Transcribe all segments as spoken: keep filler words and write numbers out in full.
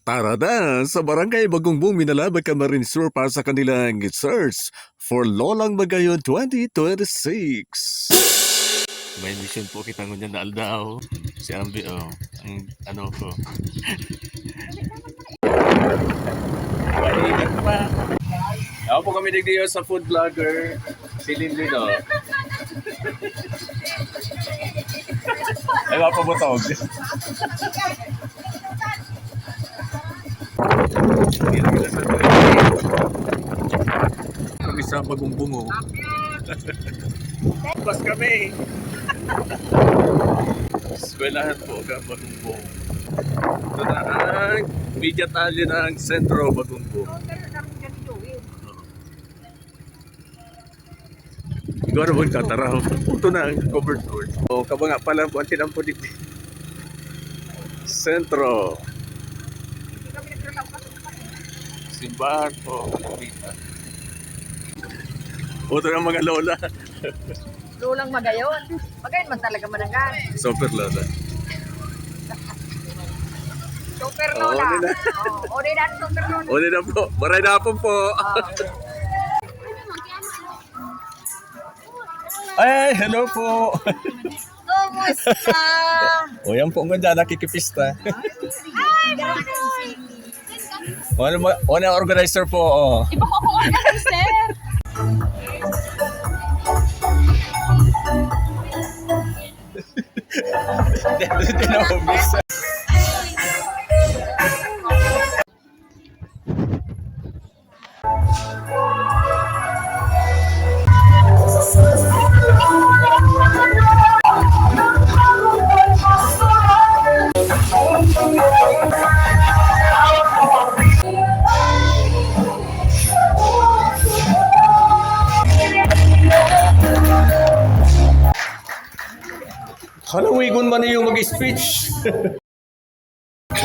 Tara na sa Barangay Bagongbong, Minalabac, Camarines Sur para sa kanilang search for Lolang Magayon twenty twenty-six. May mission po kita ngunyan na aldaw. Si Ambi, oh, ang ano ko. Maingat pa. Ako po kami digdiyo sa food vlogger. Si Lindy, no? Ay, mapabutog. Kami sa Bagongbong, oh. Pas kami. Eskwelahan po ka Bagongbong. Ito na ang media talye ng Sentro Bagongbong. Siguro magtataraw. Ito na ang covered court. O, kabanga pa lang po ang tinampo digdi. Sentro. Simbahan po. Ito na mga lola. Lolang Magayon. Magayon man talaga, Manangan. Super lola. Super Oo, lola. Nina. Oo, o, Nina, super lola. O, Nina po. Maray na po po. Oo. Ay, hello po. Kumusta? O, yan po nga dyan, nakikipista. Ay, Manong. Wala ma-, wala organizer po, oh. Iba ko po organizer. Hindi na umpisa. Halawigon man iyong mag-speech.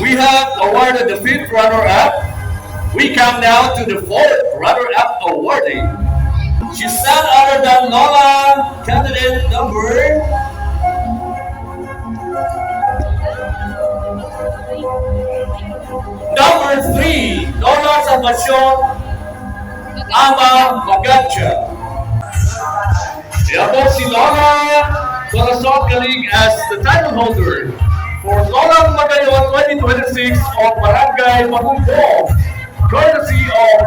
We have awarded the fifth runner-up. We come now to the fourth runner-up awardee. She's none other than Lola candidate number, number three, Lola Salvacion Ama Magatcha. Siya po si Lola Corazon Galing as the title holder for Lolang Magayon twenty twenty-six of Barangay Bagongbong, courtesy of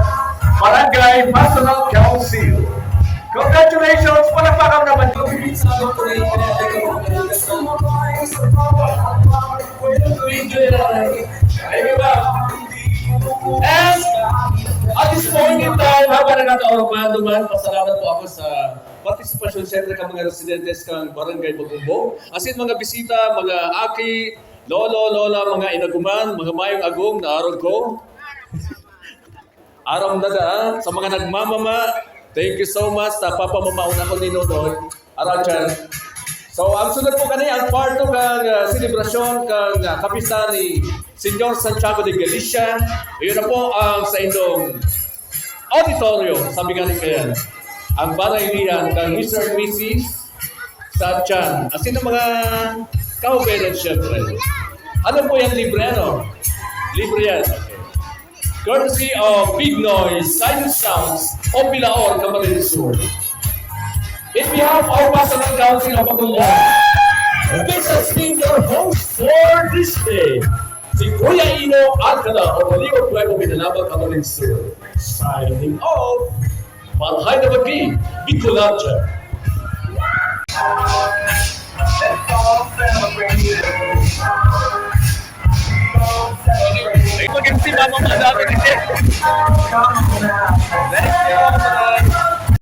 Barangay Pastoral Council. Congratulations! Palakpakan naman! And at this point in time, habang nagkataon pa duman, pasalamat po ako sa partisipasyon, siyempre, kan mga residentes kan Barangay Bagongbong, asin mga bisita, mga aki, lolo, lola, mga inaguman, mga mayong agom na arog ko. Arog na da, sa mga nagmamama, thank you so much. Sa papamamaon ako ni Nonoy Arachan. So, ang sunod po kani, ang part two kan, ah, selebrasyon kan, ah, kapistahan ni Señor Santiago de Galicia. Iyon na po ang sa indong auditorium, sabi nga ni Kayan. Ang baraylihan kang Mister and Missus Sachan. Asin ang mga kahobenan, syempre. Ano po yan, libre, ano? Libre yan. Okay. Courtesy of Big Noise, Silent Sounds, of Bilaor, Camarines Sur. In behalf of Pastoral Council of Bacolod, this has been your host for this day, si Kuya Ino Alcala of Baliwag Nuevo, Binalaba, Camarines Sur. Signing off. Marhay na pagi, Bicolandia. Ay, mag-M C, mama, madami kasi. Thank you.